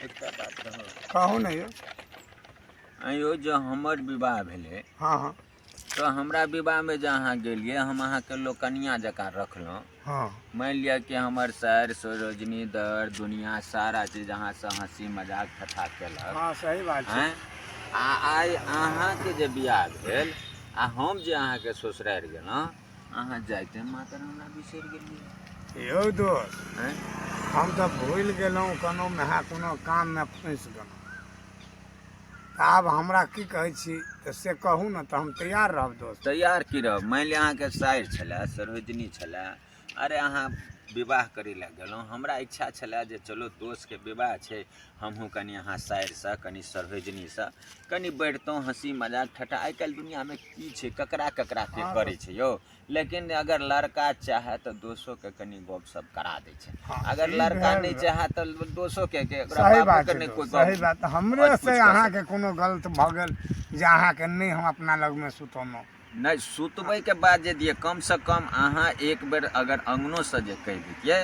एकटा बात कहू? कहू ने यौ। आँय यौ, जे हमर विवाह भेलै, हँ हँ, तऽ हमरा विवाहमे जे अहाँ गेलियै, हम अहाँके लोकनिया जकाँ रखलहुँ। हँ। मानि लिअ कि हमर सर सरोजनी दर दुनिया सारा चीज अहाँसँ हँसी मजाक ठट्ठा केलक। हँ, सही बात छै। आँय, आ आइ अहाँके जे बियाह भेल आ हम जे अहाँके ससुरारि गेलहुँ, अहाँ जाइते मात्र हमरा बिसरि गेलियै। यौ दोस्त, आँय? हम तऽ भूलि गेलहुँ, कोनो मेहा कोनो काममे फँसि गेलहुँ। तऽ आब हमरा की कहै छी तऽ से कहू ने, तऽ हम तैयार रहब दोस्त। तैयार की रहब? मानि लिअ अहाँके सारि छलए, सरोजनी छलए, अरे अहाँ विवाह करै लए गेलहुँ। हमरा इच्छा छलए जे चलो दोस्तके विवाह छै, हमहूँ कनि अहाँ सारिसँ कनि सरोजनीसँ कनि बैठतहुँ, हँसी मजाक ठट्ठा। आइ काल्हि दुनिआँमे की छै, ककरा ककरा के करै छै यौ। लेकिन अगर लड़का चाहे तऽ दोसोके कनि गपशप करा दै छै। हँ, अगर ई लड़का भेल। नहि चाहे तऽ दोसोके के ओकरा सही बात बापोके छै नहि दोस्त, कोइ सही गप बात। हमरे पूछ से कऽ अहाँके कोनो गलत भऽ गेल जे अहाँके नहि हम अपना लगमे सुतौलहुँ? नहि, सुतबैके बाद जे दियै, कमसँ कम अहाँ एक बेर अगर अङ्गनोसँ जे कहि दैतियै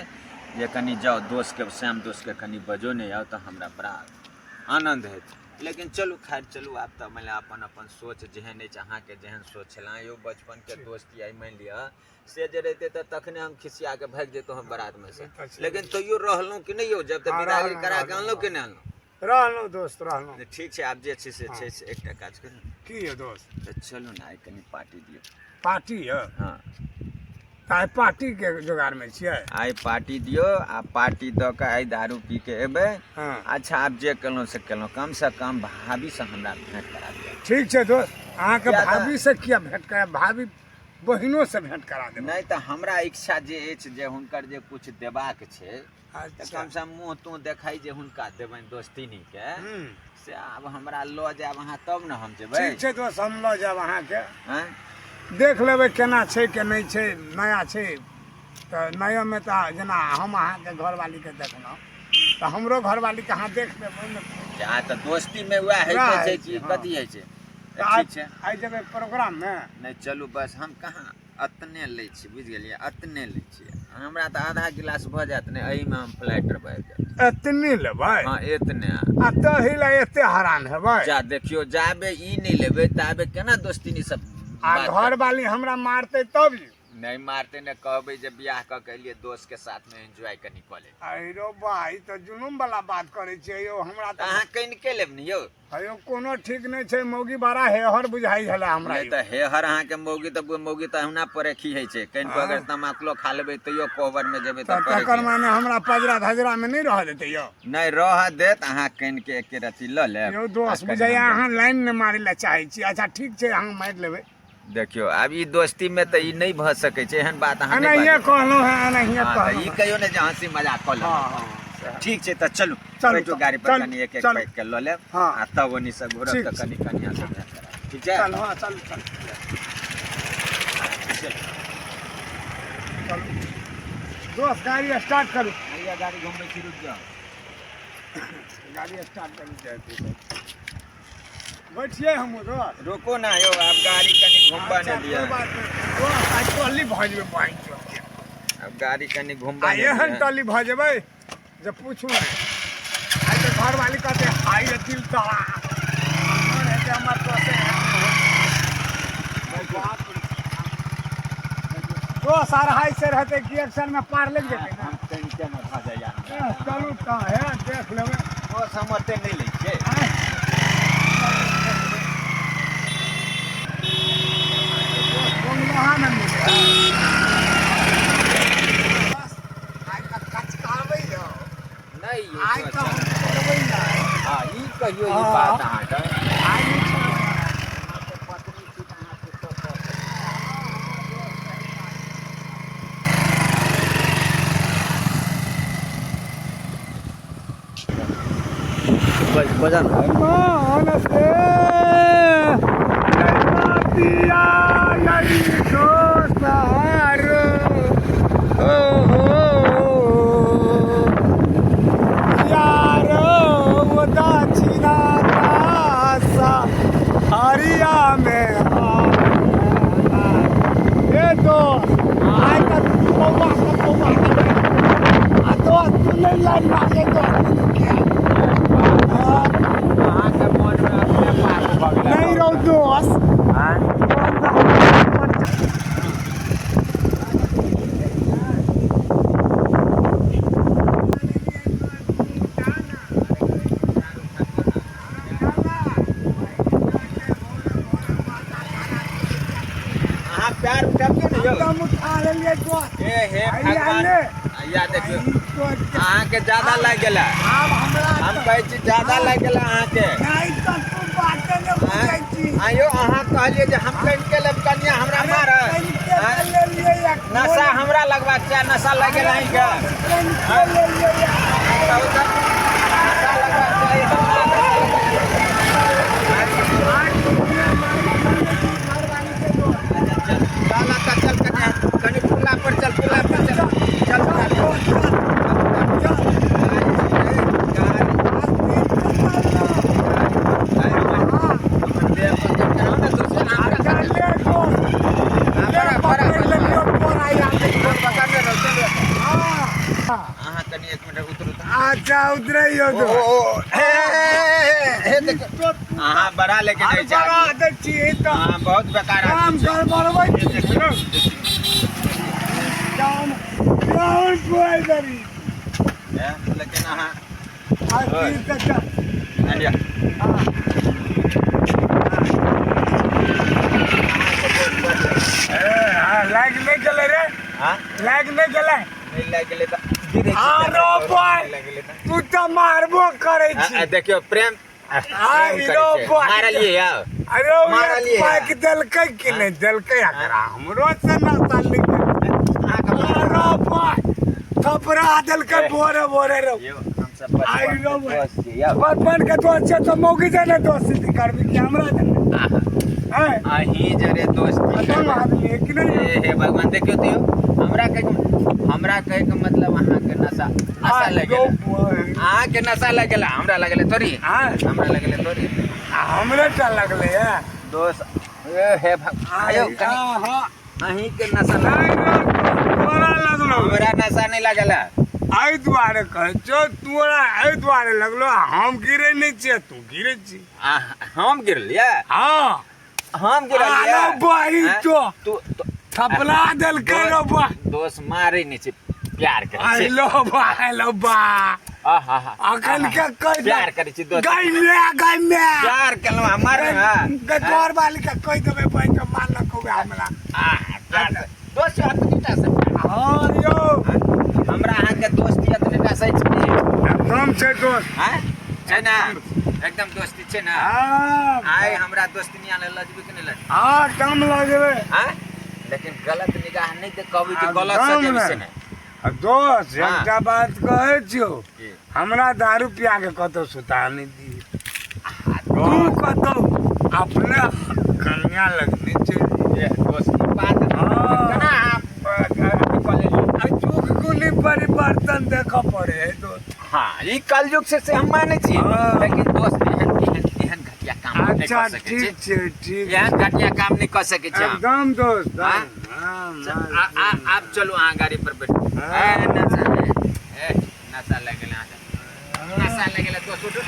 जे कनि जाउ दोस्तके, श्याम दोस्तके कनि बजो नहि आउ, तऽ हमरा बड़ा आनन्द होइत। लेकिन चलू, खैर चलू, आब तऽ मानि लिअ अपन अपन सोच जेहन अछि, अहाँके जेहन सोच छलै यौ बचपनके दोस्ती, आइ मानि लिअ से जे रहितै तऽ तखने हम खिसिया कऽ भागि जैतहुँ हम बारातमे से। ई तऽ छै। लेकिन तैयो रहलहुँ कि नहि यौ, जब तक हँ, विदागरी रहलहुँ, करा कऽ रहलहुँ, अनलहुँ कि नहि अनलहुँ? रहलहुँ दोस्त, रहलहुँ। तऽ ठीक छै, आब जे छै से हँ। छै से। एकटा काज करू। की यौ दोस्त? तऽ चलू ने, आइ कनि पार्टी दियौ। पार्टी यौ? हँ। तऽ आइ पार्टीके जोगाड़मे छियै? आइ पार्टी दियौ, आ पार्टी दऽ कऽ आइ दारू पी के एबै। हँ। अच्छा, आब जे केलहुँ से केलहुँ, कमसँ कम भाभीसँ हमरा भेँट करा दिअ। ठीक छै दोस्त, अहाँके किया तऽ- भाभीसँ किया भेँट करायब? भाभी बहिनोसँ भेँट करा देब। नहि तऽ हमरा इच्छा जे अछि जे हुनकर जे किछु देबाक छै तऽ अच्छा कमसँ कम मुँह तूँह देखाइ जे हुनका देबनि दोस्तीनीके। हूँ। से आब हमरा लऽ जायब अहाँ तब ने हम जेबै। ठीक छै दोस्त, हम लऽ जायब अहाँके। आँय? देख लेबै केना छै के नहि छै। नया छै तऽ नयामे तऽ जेना हम अहाँके घरवालीके देखलहुँ तऽ हमरो घरवालीके अहाँ देख लेब, ओहिमे आ तऽ दोस्तीमे वएह वएह होइते छै होइ कि छै, हँ। कथी होइ छै? तऽ आइ ठीक छै। आइ जेबै प्रोग्राममे? नहि, चलू बस, हम कहाँ अतने लै छी, बुझि गेलियै? अतने लै छियै, हमरा तऽ आधा गिलास भऽ जायत ने, एहिमे हम फ्लाइट पर आबि जायब। एतने लेबै? हँ, एतने। आ तही लए एते हरान हेबै? जा देखियौ, जाबे ई नहि लेबै ताबे केना दोस्तीनी सब आ बात करतै? घरवाली हमरा मारतै तब यौ? नहि मारतै ने, कहबै जे बियाह कऽ के एलियै, दोस्त के साथ में एंजॉय कनि कऽ ले। अरे बा, ई तऽ जुलुम वाला बात करै छियै यौ हमरा। तऽ तऽ अहाँ कनिके लेब ने यौ। यौ, कोनो ठीक नहि छै, मौगी बड़ा हेहर बुझाइ छलै हमरा नहि यौ। तऽ हेहर अहाँके मौगी तऽ मौगी तऽ अहुना परेखी होइ छै। कनिको अगर हँ। तमाकुलो खा लेबै तैयो कोबर मे जेबै तऽ तऽ तकर परेखी। माने हमरा पजरा धजरा मे नहि रहऽ देतै यौ? नहि रहऽ देत, अहाँ कनिके एके रत्ती लऽ लेब यौ आ दोस्त, कनि बुझाइया हम अहाँ लाइन नहि मारै लए चाहै छी। अच्छा ठीक छै, अहाँ मारि लेबै। देखियौ, आब ई दोस्ती मे तऽ ई नहि भऽ सकै छै, एहन बात अहाँ नहि एनाहिए बाजू। कहलहुँ हेँ, एनाहिए हँ, तऽ कहलहुँ ई हेँ। कहियौ ने जे हँसी मजाक कऽ हँ लेलहुँ। हँ, सएह। ठीक छै, तऽ चलू। चलू बैठू तऽ, गाड़ी पर। चलू, कनि एक एक चलू। पैक के लऽ लेब हँ। आ तब ओनी से घुरब ठीक तऽ छै। कनि कनिया से भेंट करायब, ठीक छै? चलू, हँ, चलू चलू। चलू। चलू दोस्त, गाड़ी स्टार्ट करू। हैया गाड़ी घुमबै छी, रुकि जाउ। गाड़ी स्टार्ट करू। जाइ बैठिए हमहूँ दोस्त। रुकू ना यौ, आब गाड़ी कनि घुमबा अच्छा, नहि दिअ। कोइ बात नहि दोस्त, आइ टोली भऽ जेबै बहिन चोदके। आब गाड़ी कनि घुमबा आ नहि एहन दिअ। टली भऽ जेबै जे पूछू नहि। आइ तऽ घरवाली कहतै हाय रे दिल तोरा, मन हेतै हमर दोसे। बाप रे, दोस अढ़ाई से रहतै कि एक्शन में पार लागि जेतै ने। हम कनिके मे भऽ जाइए हमरा। ए, चलू तऽ हे देख लेबै। दोस्त, हम ओते नहि लै छियै। आँय? बंगलोहा ने मिले है। बस, आइ तऽ कचकाबै यौ। नहि यौ। आइ तऽ हम छोड़बै नहि। हँ, ई कहियौ ई हँ। बात अहाँके। आइ नहि छोड़बै। अहाँके पत्नी छी तऽ अहाँ किछो कऽ सकै छी। मन से दिया यही दोसार हो हो यारो, वो दक्षिणा दासा हरिया में ए दोस्त, आइ तऽ पौआ के पौआ आ दोस्त, तू नहि लाइन मारे दोस्त के। भार उठबियौ ने यौ। एकदम उठा लेलियै दोस्त। ए हे हैया भगवान, ले। हैया देखियौ, ई तोर अहाँके ज्यादा लागि गेला। आब हमरा हम कहै छी ज्यादा लागि गेला अहाँके। नहि तऽ तू बाते नहि बुझै छी। आयो अहाँ कहलियै जे हम कनिके लेब, कनिया हमरा अरे मारत। कनिके आँय? तऽ लेलियै या नशा हमरा लगबाक चाही, नशा लागि गेल अहीँके। कनिके लेलियै या। कहू तऽ, नशा लगबाक चाही हमरा, नशा लगबाक चाही। आज दुनिया मारि खाने छी घरवाली के दोस्त। अच्छा, चल चल तऽ चल, कनि कनि पुला पर चल, पुला पर चल, चल पुला पर। चल, चल, गाड़ी, आज दिन के चललो। गाड़ी, हाँ, हमर देह पर चढ़ाउ ने दोस्त, आ चल ले दोस्त। ले पकड़ि लेलियौ तोरा याद। पकड़ने रहू, चलू। हाँ। अहाँ कनि एक मिनट उतरू तऽ। अच्छा उतरैयौ ओ, दोस्त। ओ, ओ, हे, हे, हे, हे, देखियौ। अहाँ बड़ा लेकिन आर अछि बड़ा आदमी। दै छियै तऽ अहाँ बहुत बेकार काम आदमी छी। गड़बड़बै हे छी। देखियौ, काम काम कोइ दरी। हे, लेकिन अहाँ आ तीर तऽ चल। आइया। हाँ। ए, हाँ, लागि नहि गेलै रे। हाँ? लागि नहि गेलै। नहि लागि गेलै तऽ गिरै छी। आरो बोल। नहि लागि गेलै तऽ। तू तऽ मारबो करै आ, छी। आ, देखियौ प्रेम आ, प्रेम हीरो करै छै। बोल। मारलियै यौ। अरे ओ मारलियै। एक पाइक देलकै कि नहि देलकै? एकरा हमरो से नशा निकल। अहाँके मारल। अरे बोल, थपड़ा देलकै भोरे भोरे रे। यौ, हमसब आइ बचपन रो के दोस्त छियै यौ। बचपन के दोस्त छै तऽ मौगी जने दोस्ती करबी कि हमरा जने? आहा, हैं? अहीं जरे दोस्ती खतम करबै। आदमी है कि नहीं? हे हे भगवान, देखियौ तऽ यौ, हमरा कहै के मतलब अहाँके नशा नशा लागि गेल। अहाँके नशा लागि गेल, हमरा लगलै थोड़ी। हाँ। हमरा लगलै थोड़ी। हमरे टा लगलै है। दोस्त, ए हे भगवान, यौ कनि हाँ, अहीं के नशा लागल। नहीं रे, तोरा लगलो। हमरा नशा नहि लागल है। एहि दुआरे कहै छौ, तोरा एहि दुआरे लगलो, हम गिरे नहि छियै, तू गिरे छी। हम गिरलियै? हाँ। हम गिरलियै? आरो बही आँय? तो तू तो थपला देलकै रो बा। दोस्त मारै नहि छै, प्यार करै छै। आइलो बा, आइलो बा। आहा, अखन के कहि दे। प्यार करै छी दोस्त। गै मे, गै मे। प्यार केलहुँ हँ, मारै हँ। गै घर वाली के कहि देबै, बहिन के मारलक हौवे हमरा। आहा, प्यार से। दोस्त एतनीटा से प्यार। हाँ यौ। हमरा अहाँके दोस्ती एतनीटा से अछि की? एकदम छै दोस्त। आँय? छै ने? एकदम दोस्ती छै ने? हाँ। आइ हमरा दोस्ती नहि आनल, लजबी कि नहि लजबी? हाँ, एकदम लगबै। आँय? लेकिन गलत निगाह नहि दे, कहबै जे गलत से एकदम जेबी से नहि। नहि। आ दोस्त, हाँ। एकटा बात कहै छियौ। की? हमरा दारू पिया के कतौ सुता नहि दियै। तू कतौ अपने कन्या लग नहि चलि। ए दोस्त, ई बात हाँ। केना अहाँ अथी कऽ लेलियै? आ युग गुली परिवर्तन देखऽ पड़े है दोस्त। हाँ, ई कलयुग से हम मानै छी। हाँ। लेकिन दोस्त, एहन एहन एहन घटिया काम नहि अच्छा कऽ सकै छी। ठीक छै, ठीक। एहन घटिया काम नहि कऽ सकै छी हम। एकदम दोस्त। हाँ? हाँ, आब चलू, अहाँ गाड़ी पर बैठू। हाँ। ए, नशा, ए, नशा लागि गेल अहाँके, नशा लागि गेल दोस्त। उठू।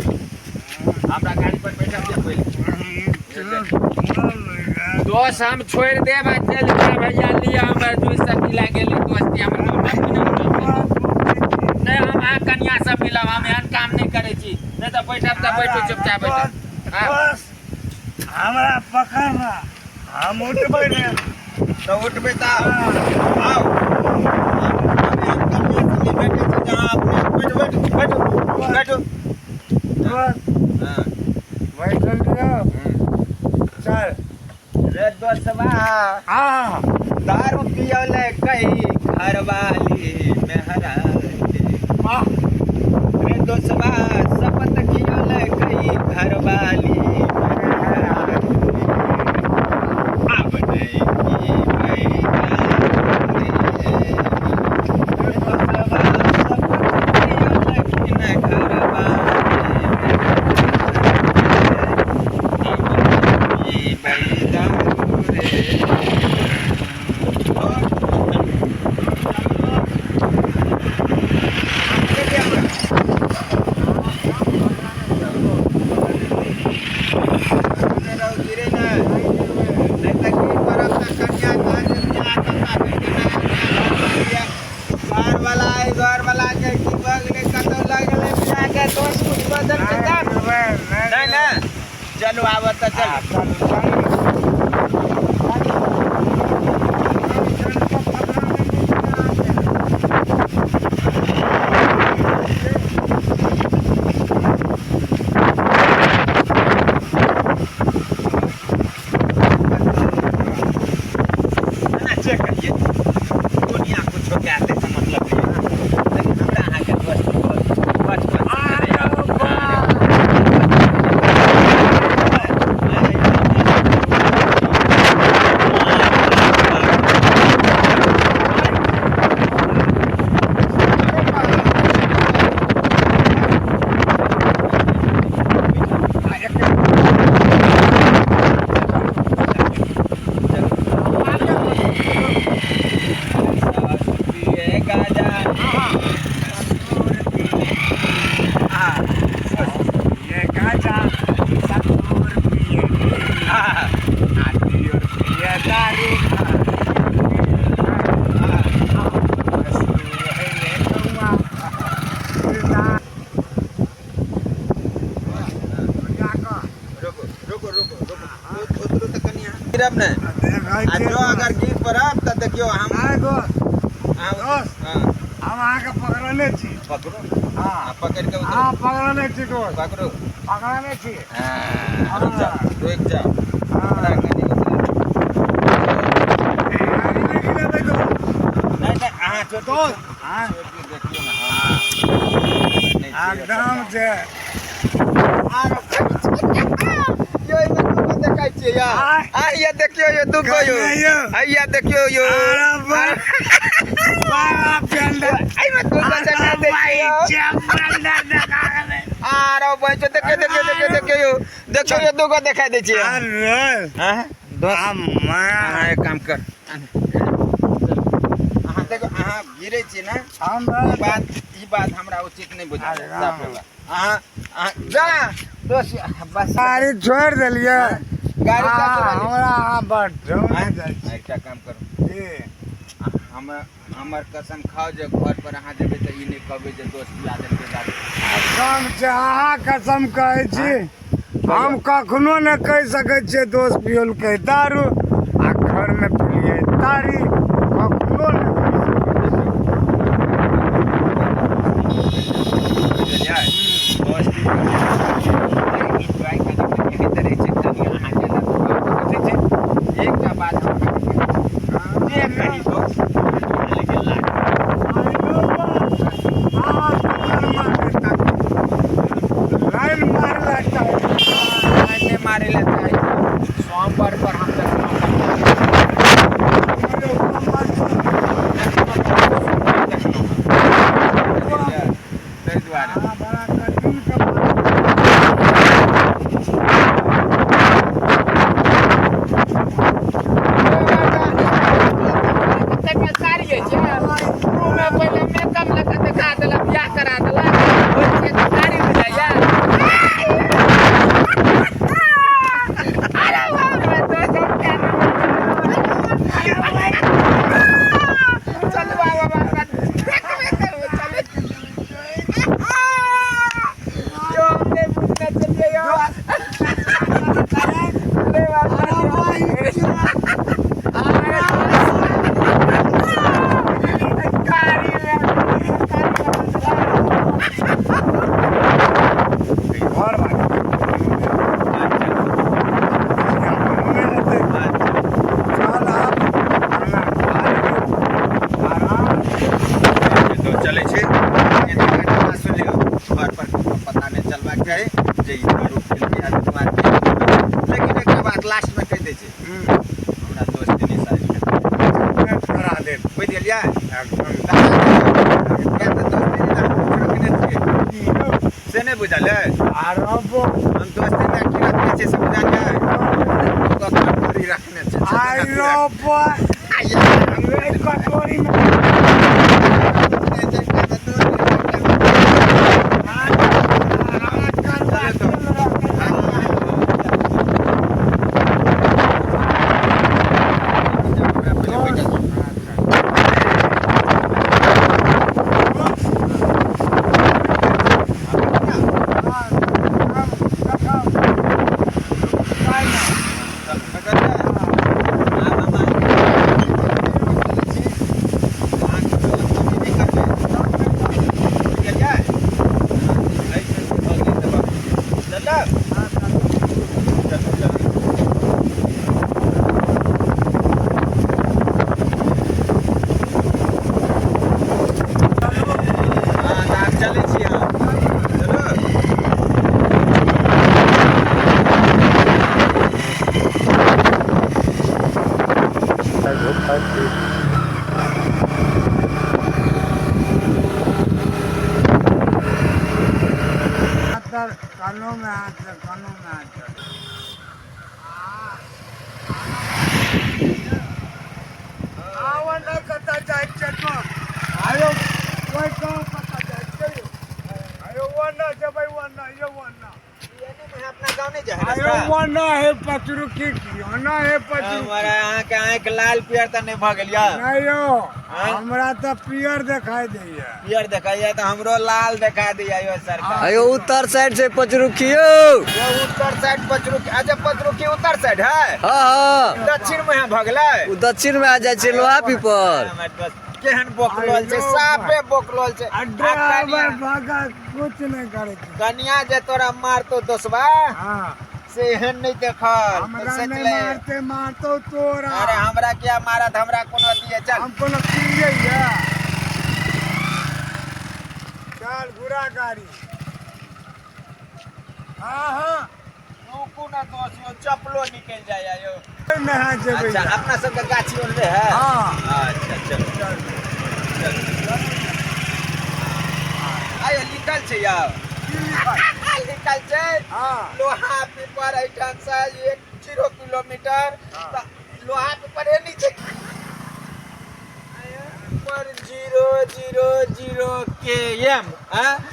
हमरा गाड़ी पर बैठा दिअ पहिले। दोस्त, हम छोड़ि देब आ चलि जायब। भैया लिअ, हमर जुइ सकी लागि गेली दोस्ती हमरा। नहि, हम अहाँ कनिया से मिलब, हम एहन काम नहि करै छी। नहि तऽ बैठब तऽ बैठू, चुपचाप बैठब। हाँ। बस हमरा पकड़ ना, हम उठबै ने। तऽ उठबै तऽ आउ, आउ। हम एहन कनिया से नहि बैठै छी जहाँ अपने बैठू, बैठू, बैठू, बैठू। बस। हाँ। बैठल रहो। चल। रे दोस्तवा, हाँ। दारू पियले कई घरवाली मेहरा। वाह। रे दोस्तवा, शपथ खियले कई घरवाली मेहरा, अब नहीं पीबै दारू रे। रे दोस्तवा, शपथ खियले किन घरवाली मेहरा, अब नहीं पीबै दारू रे। चलू आब तऽ हाँ, चलू। चलू चलू। एना चेक करियै, दुनिया कुछो कए दै से मतलब नहि। लेकिन हमरा अहाँके दोस्त बचपन से रहै। पिए गाजा। ये गाजा सतूर पिए, आती और पिए दारू, मसूर है ये कौआ, रुको रुको रुको रुको, उतरू तऽ कनि अहाँ गिरब नहि। आ जो अगर गिर पड़ब तऽ देखियौ हम दोस्त। हाँ, हम अहाँके पकड़ने छी। पकड़ू। हाँ। आ पकड़ि कऽ उतरू। हाँ, पकड़ने छी दोस्त। पकड़ू। पकड़ने छी। हाँ, रुक जाओ, रुकि जाओ। हमरा कनि उतरू। नहि गिरेबै दोस्त। नहि नहि, अहाँ छोटू दोस्त, हाँ। छोटू, देखियौ ने, हम नहि छियै। एकदम से यो, एहिमे दूगो देखै छियै यौ। आय। आ ये देखियौ यो दूगो यो। कन्या यौ। आ ये देखियौ यो। अरे बा- बड़ा पेंडा। एहिमे दूगो देखा दै छियै यौ। आरो बच्चो, देखियौ देखियौ देखियौ देखियौ यो, देखियौ यो, दूगो देखा दै छियै। अरे हाँ दोस्त, अम्मा। अहाँ एक काम कर, अहाँ देखो, अहाँ गिरै छियै ने। हम ई बात हमरा उचित नहि बुझायल। अरे राम। साफ बात। अहाँ अहाँ जा दोस्त, बस। गाड़ी छोड़ि देलियै। गाड़ी का हाँ, चला ली? हमरा अहाँ बड ढूंढ जाइ छी। एकटा काम करू। की? हम हमर कसम खाउ जे घर पर अहाँ जेबै तऽ ई नहि कहबै जे दोस्त पिया देलकै दारू। कसम छै, अहाँ कसम कहै छी, हम कखनो नहि कहि सकै छियै दोस्त पियलकै दारू आ घरमे पिलियै तारी, कखनो नहि कहि सकै छियै। बुझलियै? दोस्ती एन्जॉय कनि कनि होइत रहै छै, कनि अहाँके ठीक छै। एकटा बात हम अहाँके कहै छी, जे कही दोस्त, लेकिन लाज लाइन मारला चाही। लाइन नहि मारै लए चाहै छी। सोमवार पर हम देखलहुँ, ताहि दुआरे। बड़ा कठिन के बात। मेकअप लऽ देखा देलक, बियाह करा देलक, होइ छै तऽ साड़ी बुझाइया। अरे बाप रे, दोस्त, हम क्या चलू बाबा बाबा, चलू। यो, हमने बुझना चलिए यो। अरे बाप रे। घर बाटे चल आब, आराम। तो चलै छै। सुन लियौ, घर पर पता नहि चलबाक चाही जे ई दारू पीलकै आ दुनू आदमी। लेकिन एकटा बात लास्टमे कहि दै छी, हमरा दोस्ती नहि साइड करा देब। बुझि गेलियै? एकदम। किया तऽ दोस्ती नहि रखने छियै से नहि बुझल अइ? आरबो। हम दोस्ती नहि की रखने छियै से बुझल अइ? कटोरी रखने छियै। आइरो कटोरी में। चलब। चलू चलू। हँ, तऽ आब चलै छी हम। चलू। कानों में हाथ दे, कानों में हाथ दे। आवन कतऽ जाइ छै तो? आयो कोइ गाँव कतऽ जाइ छै यौ? आयो ओन्ने जेबै, ओन्ने यौ, ओन्ने। अपना गाँव नहि जाइ है आयो रास्ता? ओन्ने है पचरुखी की, ओन्ने है पचरुखी। हमरा अहाँके आँखि लाल पियर तऽ नहि भऽ गेल यऽ? नहि यौ। आँय? हमरा तऽ पियर देखाई दैया। पियर देखाइया तऽ हमरो लाल देखा दैया यौ सरकार। अयो, उत्तर साइड से पचरुखी यौ। यौ, उत्तर साइड पचरुखी? अच्छा, पचरुखी उत्तर साइड है? हाँ हाँ। दक्षिण में है भऽ गेलै? ओ दक्षिण में आ जाइ छै लोहा पीपर। हमर दोस्त केहन बोकलोल छै। आयो। साफे बोकलोल छै। आ आ ड्राइवर कनिया भगत कुछ नहि करै छै। कनिया जे तोरा मारतो दोसबा, से एहन नहि देखल। हमरा सोचि नहि ले। मारते, मारतो तोरा। अरे, हमरा किया मारत? हमरा कोनो अथी है? चल। हम कोनो किलियै या? चल, घुरा गाड़ी। हाँ हाँ। रुकू ना दोस्त यौ, चप्पलो निकलि जाय यौ। नहा जेबै। अच्छा, अपना सबके गाछी ओनले है? हाँ। अच्छा, चलो चलो। आयो, लिखल छै यौ, लिखल छै। लोहा पीपर एहिठाम से 1.0 किलोमीटर। तऽ लोहा पीपर एनी छै पर 000 के एम।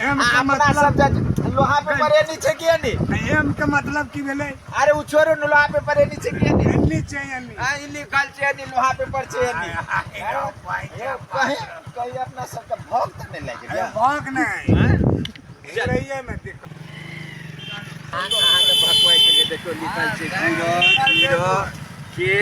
एम के अपना मतलब? सब जाइ लोहा पेपर एनी छै कि एनी? एम के मतलब की भेलै? अरे, ओ छोड़ू ने, लोहा पेपर एनी छै कि एनी? एनी छै, एनी। आ, ई लिखल छै एनी, लोहा पेपर छै एनी। कहीं कहीं अपना सबके भौक तऽ नहि लागि अरे गेल? भौक नहि। हैं? चल। रहिए में दिक्कत। अहाँके भकवाइ छै जे देखियौ, लिखल छै 00 के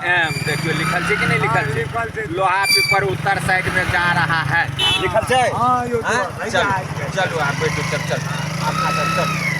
एम। देखियौ, लिखल छै कि नहि लिखल हाँ, लिखल छै? छै। लोहा पेपर उत्तर साइड में जा रहा है, लिखल छै। हाँ, यौ। हाँ? तो चलू चलू, आप बैठू। चल चल, अपना सब चल।